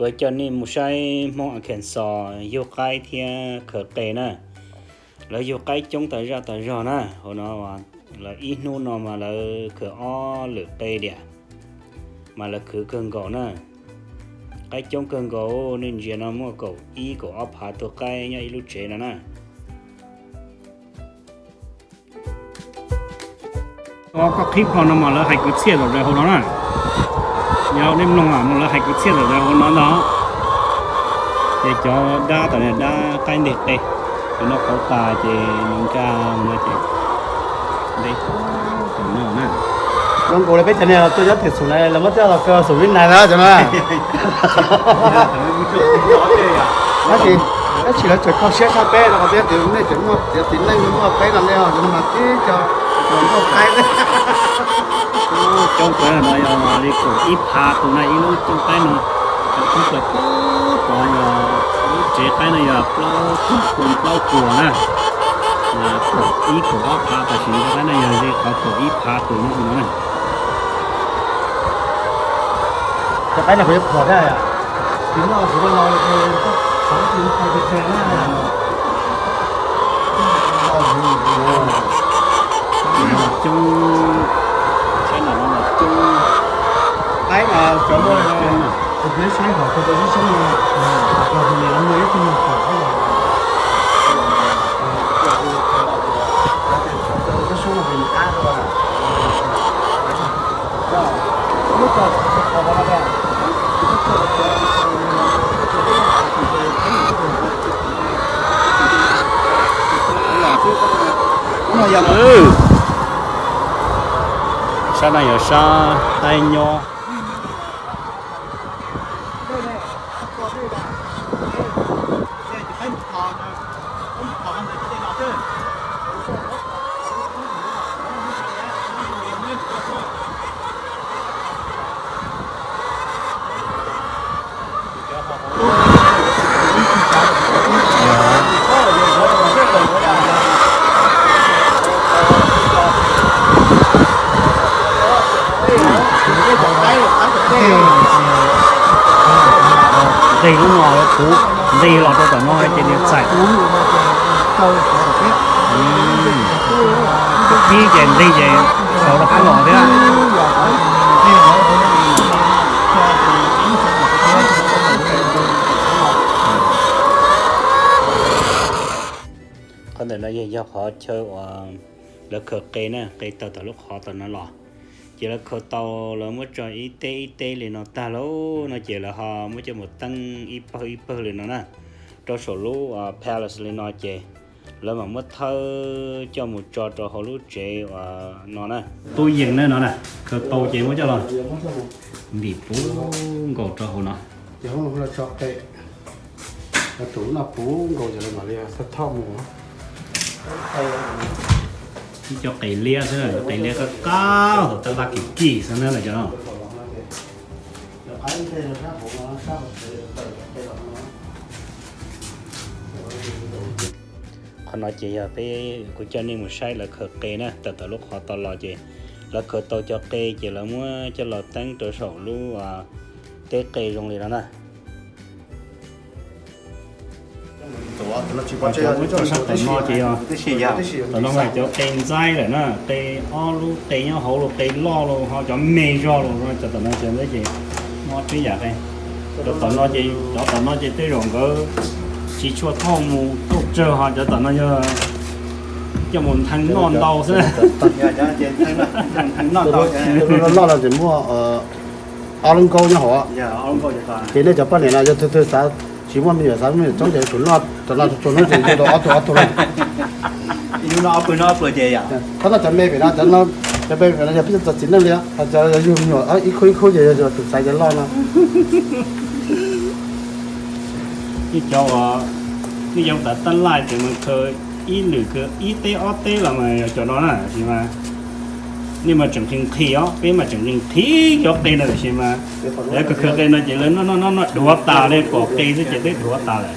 Kuv coj nej mus saib Hmoob Arkansas yug qaib thiab khaws qe na. Lawv yug qaib coob tas zaj tas zog na, hauv no lawv ib hnub no mas lawv khaws ob lwm qe diam, mas lawv khwv kawg nkaus na. Qaib coob kawg nkaus, nej ntsia no muaj kaum ib kaum ob phav tus qaib nyob ib lub tsev no na. Koj qhib plho no mas lawv hais kwv txhiaj zom zaws hauv no na. Yog nej mloog mas lawv hais kwv txhiaj zom zaws hauv no ntag. Ces cov dab tom no dab qaib nteg qe, cov no qauv tas ces nws nkag no ces nte tom no na. Zoo nkaus li peb cov niag tuaj nyob tim xus na, lawv muab coj los kaw xus Vib Nais na cov no. Tab sis, tab sis lawv tseem kho siab tshaj peb no, qhov tias nej tseem muaj txiv neej muaj peb no ne, cov no mas tib co muaj qaib. Coob kawg no yog li kaum ib phav tus na, ib lub cooj qaib no, cov kub plaws kub tod yog lub tsev qaib no yog plaub tug plaub puas na. Kaum ib kaum ob phav tam sim no qaib no yog li qhov kaum ib phav tus no na. Cov qaib no kuv yuav phuam thiab. Tus no kuv yuav los, coob, saib no los coob. Qaib mas cov no, kuv saib hauv kuv tau ib soob no, kuv tus niam lawv muaj ib tug nyuag pom, ib soob no kuv qab rau. Sab no yog sab qaib nyob. Nqis lub no puv, nqis los rau tom no ces nws txaim ub. Ib ces nqis ces sawv rov qab los thiab. Qhov ntawm no yog, yog qhov chaw uas lawv khaws qe na, qe tawm tom lub qhov tom no los. Ces lawv khaws tau, lawv muab tso ib teb ib teb li no tag lauj no ces lawv ho muab coj mus teeb ib pawg ib pawg li no na, rau saum lub palace li no ces lawv mam muab thawb coj mus tso rau hauv lub tsev uas no na. Tub yees na no na, khaws tau ces muab coj los ntim puv nkaus rau hauv no. Tus no puv nkaus ces lawv mam li thauj mus. Ib co qe liab xwb, qe liab qab qab, tau tab laj kim kim xwb na cov no. Qhov no ces yog peb, kuv coj nej mus saib lawv khaws qe na, tawm tom lub qhov tod los ces lawv khaws tau cov qe ces lawv muab coj los teeb rau saum lub teb qe zoo li no na. Cov muab tso sab tom no ces yog, tom no mas cov qe ntxaib lawm na, qe ob lub qe nyob hauv los qe loj los ho cov me zog los no, cov tom no ces ntawd ces muaj ob peb yam qe. Cov tom no ces, cov tom no ces tej zaum nkawd tsis tshua thauj mus thauj tsawg, ho cov tom no yog coj mus nthee noj ntau xwb. Loj no ces muaj ob lub nkaub nyob hauv. Ces nej cov poj niam no yog tus twg xav tsis muaj me nyuam, xav muaj me nyuam coob ces tus no, tus no tus no ces yug tau ob tug ob tug lawm. Qhov no cov me pem no, cov me pem no yog peb cov txiv neej li, cov yug me nyuam ib khub ib khub ces yog tus xaiv cov loj no. Nej cov uas nej cov tab laj ces mas khaws ib lwm khaws ib teb ob teb los mas yog cov no na, tab sis mas nej mas tseem nqhis nqhis os, peb mas tseem nqhis nqhis cov qe no, tab sis mas lawv khaws khaws qe no ces lawv noj noj noj noj dhuav tas li, pom qe xwb ces peb dhuav tas lawm.